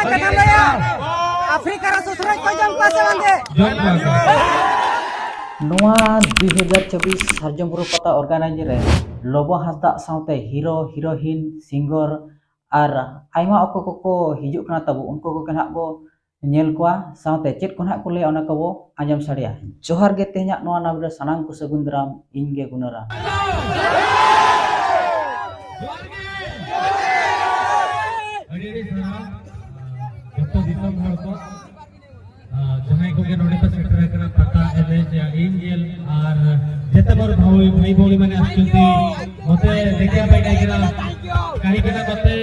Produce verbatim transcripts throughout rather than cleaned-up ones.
Africa ᱨᱮ ᱥᱩᱥᱨᱟᱹᱡ ᱠᱚ ᱡᱚᱢ ᱠᱚᱣᱟ ᱥᱮ ᱵᱟᱝ ᱜᱮ? ᱡᱚᱢ ᱠᱚᱣᱟ ᱠᱚ᱾ ᱱᱚᱣᱟ ᱫᱩ ᱦᱟᱡᱟᱨ ᱪᱚᱵᱵᱤᱥ ᱥᱟᱨᱡᱚᱢ ᱵᱩᱨᱩ ᱯᱟᱛᱟ ᱚᱨᱜᱟᱱᱟᱭᱡᱟᱨ ᱨᱮ ᱞᱚᱵᱚ ᱦᱟᱸᱥᱫᱟᱜ ᱥᱟᱶᱛᱮ ᱦᱤᱨᱳ, ᱦᱤᱨᱳᱭᱤᱱ, ᱥᱤᱝᱜᱚᱨ ᱟᱨ ᱟᱭᱢᱟ ᱚᱠᱚᱭ ᱠᱚᱠᱚ ᱦᱤᱡᱩᱜ ᱠᱟᱱᱟ ᱛᱟᱵᱚ, ᱩᱱᱠᱩ ᱠᱚᱜᱮ ᱱᱟᱦᱟᱜ ᱵᱚ ᱧᱮᱞ ᱠᱚᱣᱟ, ᱥᱟᱶᱛᱮ ᱪᱮᱫ ᱠᱚ ᱱᱟᱦᱟᱜ ᱠᱚ ᱞᱟᱹᱭᱟ, ᱚᱱᱟ ᱠᱚᱵᱚ ᱟᱸᱡᱚᱢ ᱥᱟᱰᱮᱭᱟ᱾ ᱡᱚᱦᱟᱨ ᱜᱮ, ᱛᱮᱦᱮᱧᱟᱜ ᱱᱚᱣᱟ ᱱᱟᱢ ᱨᱮ ᱥᱟᱱᱟᱢ ᱠᱚ ᱥᱟᱹᱜᱩᱱ ᱫᱟᱨᱟᱢ, ᱤᱧ ᱜᱮ ᱜᱩᱱᱟᱹᱨᱟᱢ᱾ ᱟᱹᱰᱤ ᱟᱹᱰᱤ ᱥᱟᱨᱦᱟᱣ᱾ ᱡᱚᱛᱚ ᱫᱤᱥᱚᱢ ᱦᱚᱲ ᱠᱚ, ᱟᱨ ᱡᱟᱦᱟᱸᱭ ᱠᱚᱜᱮ ᱱᱚᱰᱮ ᱠᱚ ᱥᱮᱴᱮᱨ ᱟᱠᱟᱱᱟ ᱯᱟᱛᱟ ᱮᱱᱮᱡ ᱤᱧ ᱧᱮᱞ, ᱟᱨ ᱡᱮᱛᱮ ᱢᱚᱨ ᱵᱷᱟᱣ ᱵᱷᱟᱭ ᱵᱷᱚᱣᱱᱤ ᱢᱟᱱᱮ ᱟᱥᱪᱚᱱᱛᱤ ᱢᱚᱛᱮ ᱫᱮᱠᱷᱟ ᱯᱟᱭ ᱠᱟᱱᱟ, ᱠᱟᱹᱦᱤ ᱠᱟᱱᱟ ᱢᱚᱛᱮ,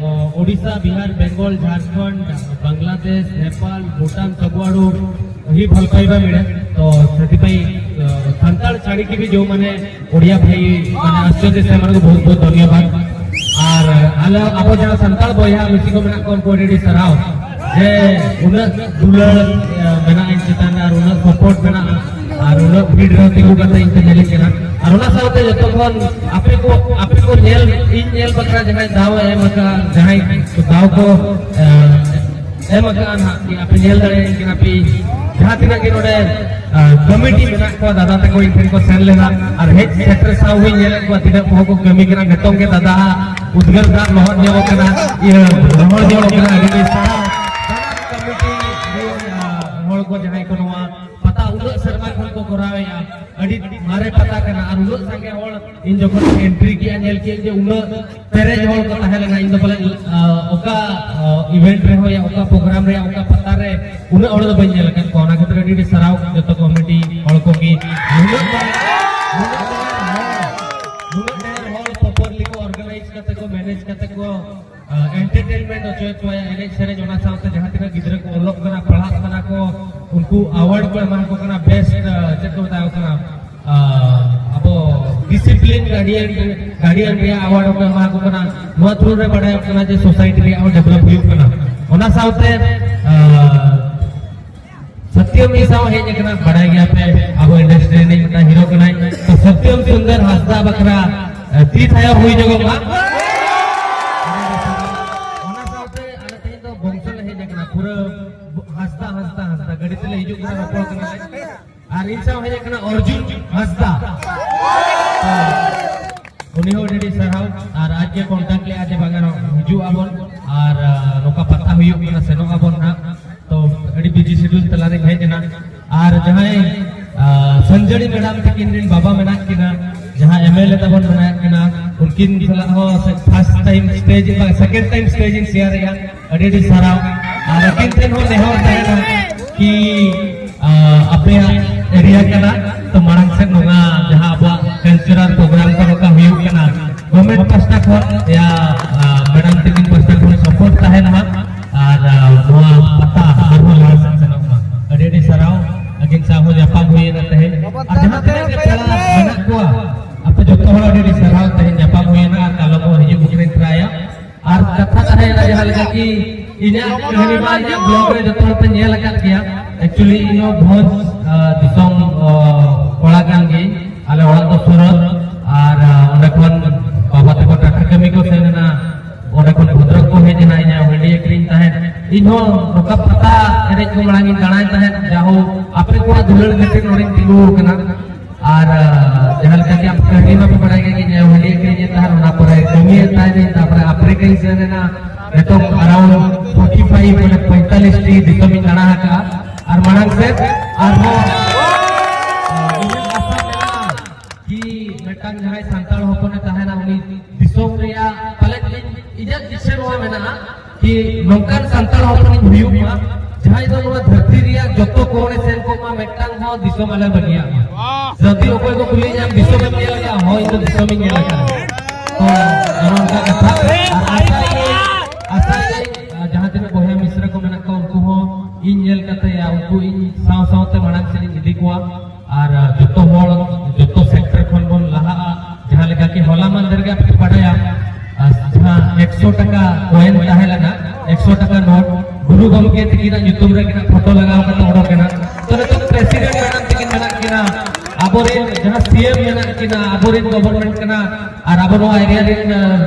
ᱚ, ᱳᱰᱤᱥᱟ, ᱵᱤᱦᱟᱨ, ᱵᱮᱝᱜᱚᱞ, ᱡᱷᱟᱲᱠᱷᱚᱸᱰ, ᱵᱟᱝᱞᱟᱫᱮᱥ, ᱱᱮᱯᱟᱞ, ᱵᱷᱩᱴᱟᱱ ᱥᱚᱵᱩ ᱟᱲᱩ ᱦᱤ ᱵᱷᱟᱞ ᱯᱟᱭᱵᱟ ᱢᱤᱲᱟ᱾ ᱛᱚ ᱥᱮᱛᱤᱯᱟᱭ, ᱚ, ᱥᱟᱱᱛᱟᱲ ᱪᱷᱟᱲᱤ ᱠᱤ ᱵᱷᱤ ᱡᱚ ᱢᱟᱱᱮ ᱳᱰᱤᱭᱟ ᱵᱷᱟᱭ ᱢᱟᱱᱮ ᱟᱥᱪᱚᱨᱡᱚ ᱥᱮ ᱢᱟᱱᱮ ᱵᱚᱦᱩᱛ ᱵᱚᱦᱩᱛ ᱫᱷᱚᱱᱭᱚᱵᱟᱫ᱾ ᱟᱨ ᱟᱞᱮ ᱟᱵᱚ ᱡᱟᱦᱟᱸ ᱥᱟᱱᱛᱟᱲ ᱵᱚᱭᱦᱟ ᱢᱤᱥᱤ ᱠᱚ ᱢᱮᱱᱟᱜ ᱠᱚᱣᱟ, ᱩᱱᱠᱩ ᱟᱹᱰᱤ ᱟᱹᱰᱤ ᱥᱟᱨᱦᱟᱣ ᱡᱮ ᱩᱱᱟᱹᱜ ᱫᱩᱞᱟᱹᱲ, ᱮ, ᱢᱮᱱᱟᱜᱼᱟ ᱤᱧ ᱪᱮᱛᱟᱱ ᱨᱮ, ᱟᱨ ᱩᱱᱟᱹᱜ ᱥᱟᱯᱳᱨᱴ ᱢᱮᱱᱟᱜᱼᱟ, ᱟᱨ ᱩᱱᱟᱹᱜ ᱵᱷᱤᱲ ᱨᱮᱦᱚᱸ ᱛᱤᱸᱜᱩ ᱠᱟᱛᱮ ᱤᱧ ᱯᱮ ᱧᱮᱞᱤᱧ ᱠᱟᱱᱟ᱾ ᱟᱨ ᱚᱱᱟ ᱥᱟᱶᱛᱮ ᱡᱚᱛᱚ ᱠᱷᱚᱱ ᱟᱯᱮ ᱠᱚ, ᱟᱯᱮ ᱠᱚ ᱧᱮᱞ, ᱤᱧ ᱧᱮᱞ ᱵᱟᱠᱷᱨᱟ ᱡᱟᱦᱟᱸᱭ ᱫᱟᱣ ᱮ ᱮᱢ ᱟᱠᱟᱫ, ᱡᱟᱦᱟᱸᱭ ᱫᱟᱣ ᱠᱚ, ᱮ, ᱮᱢ ᱟᱠᱟᱫᱼᱟ ᱱᱟᱦᱟᱜ, ᱠᱤ ᱟᱯᱮ ᱧᱮᱞ ᱫᱟᱲᱮᱭᱟᱜ ᱠᱟᱱᱟ ᱯᱮ, ᱡᱟᱦᱟᱸ ᱛᱤᱱᱟᱹᱜ ᱜᱮ ᱱᱚᱰᱮ, ᱟ, ᱠᱚᱢᱤᱴᱤ ᱢᱮᱱᱟᱜ ᱠᱚᱣᱟ, ᱫᱟᱫᱟ ᱛᱟᱠᱚ ᱤᱧ ᱴᱷᱮᱱ ᱠᱚ ᱥᱮᱱ ᱞᱮᱱᱟ, ᱟᱨ ᱦᱮᱡ ᱥᱮᱴᱮᱨ ᱥᱟᱶ ᱦᱚᱸᱧ ᱧᱮᱞᱮᱫ ᱠᱚᱣᱟ ᱛᱤᱱᱟᱹᱜ ᱠᱚᱦᱚᱸ ᱠᱚ ᱠᱟᱹᱢᱤ ᱠᱟᱱᱟ᱾ ᱱᱤᱛᱚᱝ ᱜᱮ ᱫᱟᱫᱟ ᱩᱫᱽᱜᱟᱹᱨ ᱫᱟᱜ ᱞᱚᱦᱚᱫ ᱧᱚᱜ ᱠᱟᱱᱟ, ᱤᱭᱟᱹ, ᱨᱚᱦᱚᱲ ᱧᱚᱜ ᱠᱟᱱᱟ᱾ ᱟᱹᱰᱤ ᱟᱹᱰᱤ ᱥᱟᱨᱦᱟᱣ᱾ ᱥᱟᱱᱟᱢ ᱠᱚᱢᱤᱴᱤ ᱨᱮᱱ, ᱟ, ᱦᱚᱲ ᱠᱚ ᱡᱟᱦᱟᱸᱭ ᱠᱚ ᱱᱚᱣᱟ ᱯᱟᱛᱟ ᱩᱱᱟᱹᱜ ᱥᱮᱨᱢᱟ ᱠᱷᱚᱱ ᱠᱚ ᱠᱚᱨᱟᱣᱮᱫᱼᱟ, ᱟᱹᱰᱤ ᱢᱟᱨᱮ ᱯᱟᱛᱟ ᱠᱟᱱᱟ, ᱟᱨ ᱩᱱᱟᱹᱜ ᱥᱟᱸᱜᱮ ᱦᱚᱲ ᱤᱧ ᱡᱚᱠᱷᱚᱱ ᱮᱱᱴᱨᱤ ᱠᱮᱜᱼᱟ, ᱧᱮᱞ ᱠᱮᱜᱼᱟᱹᱧ ᱡᱮ ᱩᱱᱟᱹᱜ ᱯᱮᱨᱮᱡ ᱦᱚᱲ ᱠᱚ ᱛᱟᱦᱮᱸ ᱞᱮᱱᱟ᱾ ᱤᱧ ᱫᱚ ᱯᱟᱞᱮ, ᱟ, ᱚᱠᱟ, ᱟ, ᱤᱵᱷᱮᱱᱴ ᱨᱮᱦᱚᱸ ᱭᱟ ᱚᱠᱟ ᱯᱨᱳᱜᱨᱟᱢ ᱨᱮ ᱚᱠᱟ ᱯᱟᱛᱟ ᱨᱮ ᱩᱱᱟᱹᱜ ᱦᱚᱲ ᱫᱚ ᱵᱟᱹᱧ ᱧᱮᱞ ᱟᱠᱟᱫ ᱠᱚᱣᱟ᱾ ᱚᱱᱟ ᱠᱷᱟᱹᱛᱤᱨ ᱟᱹᱰᱤ ᱟᱹᱰᱤ ᱥᱟᱨᱦᱟᱣ ᱡᱚᱛᱚ ᱠᱚᱢᱤᱴᱤ ᱦᱚᱲ ᱠᱚᱜᱮ᱾ ᱱᱩᱱᱟᱹᱜ ᱰᱷᱮᱨ, ᱱᱩᱱᱟᱹᱜ ᱰᱷᱮᱨ ᱦᱚᱲ, ᱱᱩᱱᱟᱹᱜ ᱰᱷᱮᱨ ᱦᱚᱲ ᱯᱨᱚᱯᱟᱨᱞᱤ ᱠᱚ ᱚᱨᱜᱟᱱᱟᱭᱤᱡᱽ ᱠᱟᱛᱮ ᱠᱚ, ᱢᱮᱱᱮᱡᱽ ᱠᱟᱛᱮ ᱠᱚ ᱮᱱᱴᱟᱨᱴᱮᱱᱢᱮᱱᱴ ᱦᱚᱪᱚᱭᱮᱫ ᱠᱚᱣᱟ, ᱮᱱᱮᱡ ᱥᱮᱨᱮᱧ, ᱚᱱᱟ ᱥᱟᱶᱛᱮ ᱡᱟᱦᱟᱸ ᱛᱤᱱᱟᱹᱜ ᱜᱤᱫᱽᱨᱟᱹ ᱠᱚ ᱚᱞᱚᱜ ᱠᱟᱱᱟ, ᱯᱟᱲᱦᱟᱜ ᱠᱟᱱᱟ ᱠᱚ, ᱩᱱᱠᱩ ᱟᱣᱟᱨᱰ ᱠᱚ ᱮᱢᱟ ᱠᱚ ᱠᱟᱱᱟ, ᱵᱮᱥᱴ, ᱪᱮᱫ ᱠᱚ ᱢᱮᱛᱟ ᱠᱚ ᱠᱟᱱᱟ, ᱟᱵᱚ ᱰᱤᱥᱤᱯᱞᱤᱱ ᱜᱟᱨᱰᱤᱭᱟᱱ, ᱜᱟᱨᱰᱤᱭᱟᱱ ᱨᱮᱭᱟᱜ ᱟᱣᱟᱨᱰ ᱠᱚ ᱮᱢᱟ ᱠᱚ ᱠᱟᱱᱟ᱾ ᱱᱚᱣᱟ ᱛᱷᱨᱩ ᱨᱮ ᱵᱟᱰᱟᱭᱚᱜ ᱠᱟᱱᱟ ᱡᱮ ᱥᱳᱥᱟᱭᱴᱤ ᱨᱮᱭᱟᱜ ᱦᱚᱸ ᱰᱮᱵᱷᱞᱚᱯ ᱦᱩᱭᱩᱜ ᱠᱟᱱᱟ᱾ ᱚᱱᱟ ᱥᱟᱶᱛᱮ, ᱟ, ᱥᱚᱛᱭᱚᱢ ᱢᱤᱫ ᱥᱟᱶ ᱦᱮᱡ ᱟᱠᱟᱱᱟ, ᱵᱟᱰᱟᱭ ᱜᱮᱭᱟ ᱯᱮ, ᱟᱵᱚ ᱤᱱᱰᱟᱥᱴᱨᱤ ᱨᱤᱱᱤᱡ ᱢᱤᱫᱴᱟᱝ ᱦᱤᱨᱳ ᱠᱟᱱᱟᱭ᱾ ᱛᱚ ᱥᱚᱛᱭᱚᱢ ᱥᱩᱱᱫᱚᱨ ᱦᱟᱸᱥᱫᱟ ᱵᱟᱠᱷᱨᱟ, ᱟ, ᱛᱤ ᱛᱷᱟᱭᱚ ᱦᱩᱭ ᱧᱚᱜᱚᱜ ᱢᱟ᱾ ᱚᱱᱟ ᱥᱟᱶᱛᱮ ᱟᱞᱮ ᱛᱮᱦᱮᱧ ᱫᱚ ᱵᱚᱝᱥᱚ ᱦᱟᱸᱥᱫᱟ, ᱦᱟᱸᱥᱫᱟ, ᱜᱟᱹᱰᱤ ᱛᱮᱞᱮ ᱦᱤᱡᱩᱜ ᱠᱟᱱᱟ, ᱨᱚᱯᱚᱲ ᱠᱟᱱᱟ ᱞᱮ᱾ ᱟᱨ ᱤᱧ ᱥᱟᱶ ᱦᱮᱡ ᱟᱠᱟᱱᱟ ᱚᱨᱡᱩᱱ ᱦᱟᱸᱥᱫᱟ᱾ ᱩᱱᱤ ᱦᱚᱸ ᱟᱹᱰᱤ ᱟᱹᱰᱤ ᱥᱟᱨᱦᱟᱣ᱾ ᱟᱨ ᱟᱡ ᱜᱮ ᱠᱚᱱᱴᱟᱠᱴ ᱞᱮᱫᱼᱟ ᱡᱮ ᱵᱟᱝᱟ ᱱᱚ-, ᱦᱤᱡᱩᱜ ᱟᱵᱚᱱ ᱟᱨ, ᱟ, ᱱᱚᱝᱠᱟ ᱯᱟᱛᱟ ᱦᱩᱭᱩᱜ ᱠᱟᱱᱟ, ᱥᱮᱱᱚᱜ ᱟᱵᱚᱱ ᱦᱟᱸᱜ᱾ ᱛᱚ ᱟᱹᱰᱤ ᱵᱤᱡᱤ ᱥᱤᱰᱩᱞ ᱛᱟᱞᱟᱨᱮᱧ ᱦᱮᱡ ᱮᱱᱟ᱾ ᱟᱨ ᱡᱟᱦᱟᱸᱭ, ᱟ, ᱥᱟᱱᱡᱟᱲᱤ ᱢᱮᱰᱟᱢ ᱛᱟᱹᱠᱤᱱ ᱨᱤᱱ ᱵᱟᱵᱟ ᱢᱮᱱᱟᱜ ᱠᱤᱱᱟ, ᱡᱟᱦᱟᱸ ᱮᱢ ᱮᱞ ᱮ ᱛᱟᱵᱚᱱ ᱢᱮᱱᱟᱜ ᱠᱤᱱᱟ, ᱩᱱᱠᱤᱱ ᱥᱟᱞᱟᱜ ᱦᱚᱸ ᱥᱮ-, ᱯᱷᱟᱥᱴ ᱴᱟᱭᱤᱢ ᱥᱴᱮᱡᱽ ᱵᱟᱝ, ᱥᱮᱠᱮᱱᱰ ᱴᱟᱭᱤᱢ ᱥᱴᱮᱡᱽ ᱤᱧ ᱥᱮᱭᱟᱨᱮᱜᱼᱟ᱾ ᱟᱹᱰᱤ ᱟᱹᱰᱤ ᱥᱟᱨᱦᱟᱣ᱾ ᱟᱨ ᱟᱹᱠᱤᱱ ᱴᱷᱮᱱ ᱦᱚᱸ ᱱᱮᱦᱚᱨ ᱛᱟᱦᱮᱱᱟ ᱠᱤ, ᱟ, ᱟᱯᱮᱭᱟᱜ ᱮᱨᱤᱭᱟ ᱠᱟᱱᱟ, ᱛᱚ ᱢᱟᱲᱟᱝ ᱥᱮᱫ ᱱᱚᱣᱟ ᱡᱟᱦᱟᱸ ᱟᱵᱚᱣᱟᱜ ᱠᱟᱞᱪᱟᱨᱟᱞ ᱯᱨᱳᱜᱨᱟᱢ ᱠᱚ ᱱᱚᱝᱠᱟ ᱦᱩᱭᱩᱜ ᱠᱟᱱᱟ, ᱜᱚᱵᱷᱢᱮᱱᱴ ᱯᱟᱥᱴᱟ ᱠᱷᱚᱱ ᱭᱟ, ᱟ, ᱢᱮᱰᱟᱢ ᱛᱟᱹᱠᱤᱱ ᱯᱟᱥᱴᱟ ᱠᱷᱚᱱ ᱥᱟᱯᱳᱨᱴ ᱛᱟᱦᱮᱱᱟ ᱦᱟᱸᱜ᱾ ᱟᱨ, ᱟ, ᱱᱚᱣᱟ ᱯᱟᱛᱟ ᱟᱨᱦᱚᱸ ᱞᱟᱦᱟ ᱥᱮᱫ ᱥᱮᱱᱚᱜ ᱢᱟ᱾ ᱟᱹᱰᱤ ᱟᱹᱰᱤ ᱥᱟᱨᱦᱟᱣ᱾ ᱟᱹᱠᱤᱱ ᱥᱟᱶ ᱦᱚᱸ ᱧᱟᱯᱟᱢ ᱦᱩᱭᱮᱱᱟ ᱛᱮᱦᱮᱧ᱾ ᱟᱨ ᱡᱟᱦᱟᱸ ᱛᱤᱱᱟᱹᱜ ᱜᱮ ᱯᱮᱲᱟ ᱢᱮᱱᱟᱜ ᱠᱚᱣᱟ, ᱟᱯᱮ ᱡᱚᱛᱚ ᱦᱚᱲ ᱟᱹᱰᱤ ᱟᱹᱰᱤ ᱥᱟᱨᱦᱟᱣ᱾ ᱛᱮᱦᱮᱧ ᱧᱟᱯᱟᱢ ᱦᱩᱭᱮᱱᱟ ᱟᱨ ᱠᱟᱞᱚᱢ ᱦᱚᱸ ᱦᱤᱡᱩᱜ ᱵᱚᱱ ᱨᱤᱧ ᱴᱨᱟᱭᱟ᱾ ᱟᱨ ᱠᱟᱛᱷᱟ ᱛᱟᱦᱮᱸᱭᱮᱱᱟ ᱡᱟᱦᱟᱸ ᱞᱮᱠᱟ ᱠᱤ ᱤᱧᱟᱹᱜ ᱠᱟᱹᱦᱱᱤ ᱢᱟ ᱤᱧᱟᱹᱜ ᱵᱞᱚᱜ ᱨᱮ ᱡᱚᱛᱚ ᱦᱚᱲ ᱯᱮ ᱧᱮᱞ ᱟᱠᱟᱫ ᱜᱮᱭᱟ᱾ ᱮᱠᱪᱩᱭᱮᱞᱤ ᱤᱧ ᱦᱚᱸ ᱵᱷᱚᱸᱡᱽ, ᱟ, ᱫᱤᱥᱚᱢ, ᱟ, ᱠᱚᱲᱟ ᱠᱟᱱ ᱜᱤᱭᱟᱹᱧ᱾ ᱟᱞᱮ ᱚᱲᱟᱜ ᱫᱚ ᱥᱩᱨᱟᱹᱛ᱾ ᱟᱨ, ᱟ, ᱚᱸᱰᱮ ᱠᱷᱚᱱ ᱵᱟᱵᱟ ᱛᱟᱠᱚ ᱴᱟᱴᱟ ᱠᱟᱹᱢᱤ ᱠᱚ ᱥᱮᱱ ᱮᱱᱟ, ᱚᱸᱰᱮ ᱠᱷᱚᱱ ᱵᱷᱚᱫᱨᱚᱠ ᱠᱚ ᱦᱮᱡ ᱮᱱᱟ, ᱤᱧᱟᱹᱜ ᱦᱟᱺᱰᱤ ᱟᱹᱠᱷᱨᱤᱧ ᱛᱟᱦᱮᱸᱫ᱾ ᱤᱧ ᱦᱚᱸ ᱱᱚᱝᱠᱟ ᱯᱟᱛᱟ ᱮᱱᱮᱡ ᱠᱚ ᱢᱟᱲᱟᱝ ᱤᱧ ᱫᱟᱬᱟᱭ ᱛᱟᱦᱮᱸᱫ, ᱡᱟᱦᱳ ᱟᱯᱮ ᱠᱚᱣᱟᱜ ᱫᱩᱞᱟᱹᱲ ᱠᱷᱟᱹᱛᱤᱨ ᱱᱚᱰᱮᱧ ᱛᱤᱸᱜᱩ ᱟᱠᱟᱱᱟ᱾ ᱟᱨ, ᱟ, ᱡᱟᱦᱟᱸ ᱞᱮᱠᱟ ᱜᱮ ᱟᱯᱮ ᱠᱟᱹᱦᱱᱤ ᱢᱟᱯᱮ ᱵᱟᱲᱟᱭ ᱜᱮᱭᱟ, ᱤᱧ ᱦᱟᱺᱰᱤ ᱟᱹᱠᱷᱨᱤᱧ ᱮᱫ ᱛᱟᱦᱮᱸᱫ, ᱚᱱᱟ ᱯᱚᱨᱮ ᱠᱟᱹᱢᱤᱭᱮᱫ ᱛᱟᱦᱮᱸᱫ, ᱛᱟᱨᱯᱚᱨᱮ ᱟᱯᱷᱨᱤᱠᱟᱧ ᱥᱮᱱ ᱮᱱᱟ᱾ ᱱᱤᱛᱚᱝ around forty five, ᱢᱟᱱᱮ ᱯᱚᱸᱭᱛᱟᱞᱞᱤᱥ ᱴᱤ ᱫᱤᱥᱚᱢ ᱤᱧ ᱫᱟᱬᱟ ᱟᱠᱟᱫᱼᱟ᱾ ᱟᱨ ᱢᱟᱲᱟᱝ ᱥᱮᱫ ᱟᱨᱦᱚᱸ, ᱟ, ᱤᱧᱟᱹᱜ ᱟᱥᱟ ᱢᱮᱱᱟᱜᱼᱟ ᱠᱤ ᱢᱤᱫᱴᱟᱝ ᱡᱟᱦᱟᱸᱭ ᱥᱟᱱᱛᱟᱲ ᱦᱚᱯᱚᱱᱮ ᱛᱟᱦᱮᱱᱟ, ᱩᱱᱤ ᱫᱤᱥᱚᱢ ᱨᱮᱭᱟᱜ ᱯᱟᱞᱮᱫ ᱤᱧ, ᱤᱧᱟᱹᱜ ᱤᱪᱪᱷᱟᱹ ᱱᱚᱣᱟ ᱢᱮᱱᱟᱜᱼᱟ ᱠᱤ ᱱᱚᱝᱠᱟᱱ ᱥᱟᱱᱛᱟᱲ ᱦᱚᱯᱚᱱᱤᱧ ᱦᱩᱭᱩᱜ ᱢᱟ, ᱡᱟᱦᱟᱸᱭ ᱫᱚ ᱱᱚᱣᱟ ᱫᱷᱟᱹᱨᱛᱤ ᱨᱮᱭᱟᱜ ᱡᱚᱛᱚ ᱠᱚᱬᱮ ᱥᱮᱱ ᱠᱚᱜ ᱢᱟ, ᱢᱤᱫᱴᱟᱝ ᱦᱚᱸ ᱫᱤᱥᱚᱢ ᱟᱞᱮ ᱵᱟᱹᱜᱤᱭᱟᱜ ᱢᱟ᱾ ᱡᱩᱫᱤ ᱚᱠᱚᱭ ᱠᱚ ᱠᱩᱞᱤᱭᱮᱫᱼᱟ, "ᱫᱤᱥᱚᱢᱮᱢ ᱧᱮᱞ ᱟᱠᱟᱫᱼᱟ?" ᱦᱳᱭ, ᱤᱧ ᱫᱚ ᱫᱤᱥᱚᱢᱤᱧ ᱧᱮᱞ ᱟᱠᱟᱫᱼᱟ᱾ ᱛᱚ ᱚᱱᱮ ᱚᱱᱠᱟ ᱠᱟᱛᱷᱟ᱾ ᱟᱨ ᱟᱥᱟᱭᱟᱹᱧ, ᱟᱥᱟᱭᱟᱹᱧ, ᱟᱨ ᱡᱟᱦᱟᱸ ᱛᱤᱱᱟᱹᱜ ᱵᱚᱭᱦᱟ ᱢᱤᱥᱨᱟ ᱠᱚ ᱢᱮᱱᱟᱜ ᱠᱚᱣᱟ, ᱩᱱᱠᱩ ᱦᱚᱸ ᱤᱧ ᱧᱮᱞ ᱠᱟᱛᱮ, ᱭᱟ, ᱩᱱᱠᱩ ᱤᱧ ᱥᱟᱶ ᱥᱟᱶᱛᱮ ᱢᱟᱲᱟᱝ ᱥᱮᱫ ᱤᱧ ᱤᱫᱤ ᱠᱚᱣᱟ᱾ ᱟᱨ, ᱟ, ᱡᱚᱛᱚ ᱦᱚᱲ, ᱡᱚᱛᱚ ᱥᱮᱠᱴᱚᱨ ᱠᱷᱚᱱ ᱵᱚᱱ ᱞᱟᱦᱟᱜᱼᱟ᱾ ᱡᱟᱦᱟᱸ ᱞᱮᱠᱟ ᱠᱤ ᱦᱚᱞᱟ ᱢᱟᱦᱫᱮᱨ ᱜᱮ ᱟᱯᱮ ᱯᱮ ᱵᱟᱰᱟᱭᱟ, ᱟ, ᱡᱟᱦᱟᱸ ᱮᱠᱥᱚ ᱴᱟᱠᱟ ᱠᱚᱭᱮᱱ ᱛᱟᱦᱮᱸ ᱞᱮᱱᱟ, ᱮᱠᱥᱚ ᱴᱟᱠᱟ ᱱᱳᱴ, ᱜᱩᱨᱩ ᱜᱚᱢᱠᱮ ᱛᱤᱠᱤᱱᱟᱜ ᱧᱩᱛᱩᱢ ᱨᱮ ᱯᱷᱳᱴᱳ ᱞᱟᱜᱟᱣ ᱠᱟᱛᱮ ᱚᱰᱚᱠ ᱮᱱᱟ᱾ ᱛᱚ ᱱᱤᱛᱚᱜ ᱯᱨᱮᱥᱤᱰᱮᱱᱴ ᱢᱮᱰᱟᱢ ᱛᱤᱠᱤᱱ ᱢᱮᱱᱟᱜ ᱠᱤᱱᱟ, ᱟᱨ ᱟᱵᱚᱨᱮᱱ ᱡᱟᱦᱟᱸ ᱥᱤ ᱮᱢ ᱢᱮᱱᱟᱜ ᱠᱤᱱᱟ, ᱟᱵᱚᱨᱮᱱ ᱜᱚᱵᱷᱚᱨᱱᱢᱮᱱᱴ ᱠᱟᱱᱟ, ᱟᱨ ᱟᱵᱚ ᱱᱚᱣᱟ ᱮᱨᱤᱭᱟ ᱨᱮᱱ, ᱟᱸ,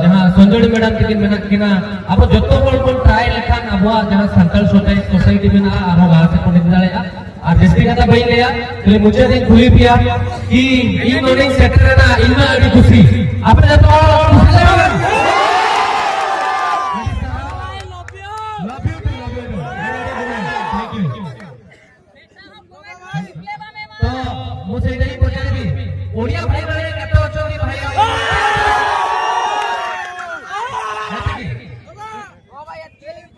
ᱡᱟᱦᱟᱸ ᱥᱚᱧᱡᱚᱲᱤ ᱢᱮᱰᱟᱢ ᱛᱟᱹᱠᱤᱱ ᱢᱮᱱᱟᱜ ᱠᱤᱱᱟ, ᱟᱵᱚ ᱡᱚᱛᱚ ᱦᱚᱲ ᱵᱚᱱ ᱴᱨᱟᱭ ᱞᱮᱠᱷᱟᱱ ᱟᱵᱚᱣᱟᱜ ᱡᱟᱦᱟᱸ ᱥᱟᱱᱛᱟᱲ ᱥᱳᱥᱟᱭ-, ᱥᱳᱥᱟᱭᱴᱤ ᱢᱮᱱᱟᱜᱼᱟ, ᱟᱨᱦᱚᱸ ᱞᱟᱦᱟ ᱥᱮᱫ ᱵᱚᱱ ᱤᱫᱤ ᱫᱟᱲᱮᱭᱟᱜᱼᱟ᱾ ᱟᱨ ᱡᱟᱹᱥᱛᱤ ᱠᱟᱛᱷᱟ ᱵᱟᱹᱧ ᱞᱟᱹᱭᱟ, ᱠᱷᱟᱹᱞᱤ ᱢᱩᱪᱟᱹᱫ ᱨᱤᱧ ᱠᱩᱞᱤ ᱯᱮᱭᱟ ᱠᱤ ᱤᱧ ᱱᱚᱰᱮᱧ ᱥᱮᱴᱮᱨ ᱮᱱᱟ, ᱤᱧ ᱢᱟ ᱟᱹᱰᱤ ᱠᱩᱥᱤ, ᱟᱯᱮ ᱡᱚᱛᱚ ᱦᱚᱲ ᱠᱩᱥᱤ ᱥᱮ ᱵᱟᱝ? Love you too, love you too। Thank you। तो मुझे नहीं पहुंचाने भी। ओडिया भाई वाले कहते हो चौधरी भाई। ଏତିକି?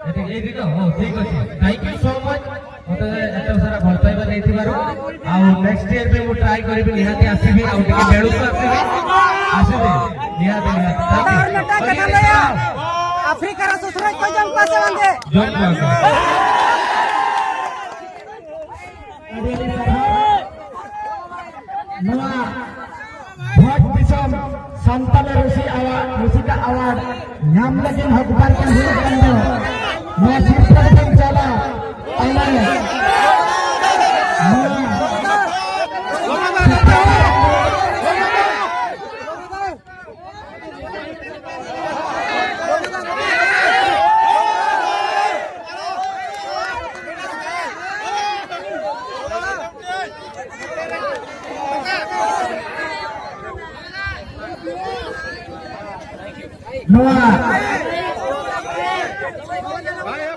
ଏତିକି, ଏତିକି ତ? ହଉ, ଠିକ୍ ଅଛି। Thank you so much। ମତେ ଏତେ ସାରା ଭଲ ପାଇବା ଦେଇଥିବାରୁ। ଆଉ ନେକ୍ସଟ ଇୟର ବି ମୁଁ ଟ୍ରାଏ କରିବି, ନିହାତି ଆସିବି, ଆଉ ଟିକେ ବେଳକୁ ଆସିବି। ଆସିବି, ନିହାତି, ନିହାତି। Thank you। ଆଫ୍ରିକାର ସୁସରାଜ କହି ଜନ୍ମ ପାସେ ବାନ୍ଧେ। ଜନ୍ମ ପାସେ। ᱱᱚᱣᱟ ᱵᱷᱚᱸᱡᱽ ᱫᱤᱥᱚᱢ ᱥᱟᱱᱛᱟᱲ ᱨᱩᱥᱤ ᱟᱣᱟᱨᱰ, ᱨᱩᱥᱤᱠᱟ ᱟᱣᱟᱨᱰ ᱧᱟᱢ ᱞᱟᱹᱜᱤᱫ ᱦᱚᱠᱫᱟᱨ ᱠᱚ ᱦᱩᱭᱩᱜ ᱠᱟᱱ ᱫᱚ ᱱᱚᱣᱟ ᱥᱤᱨᱯᱟᱹ ᱨᱮᱵᱚᱱ ᱪᱟᱞᱟᱣ᱾ ᱟᱞᱮ ᱱᱚᱣᱟ ᱱᱚᱣᱟ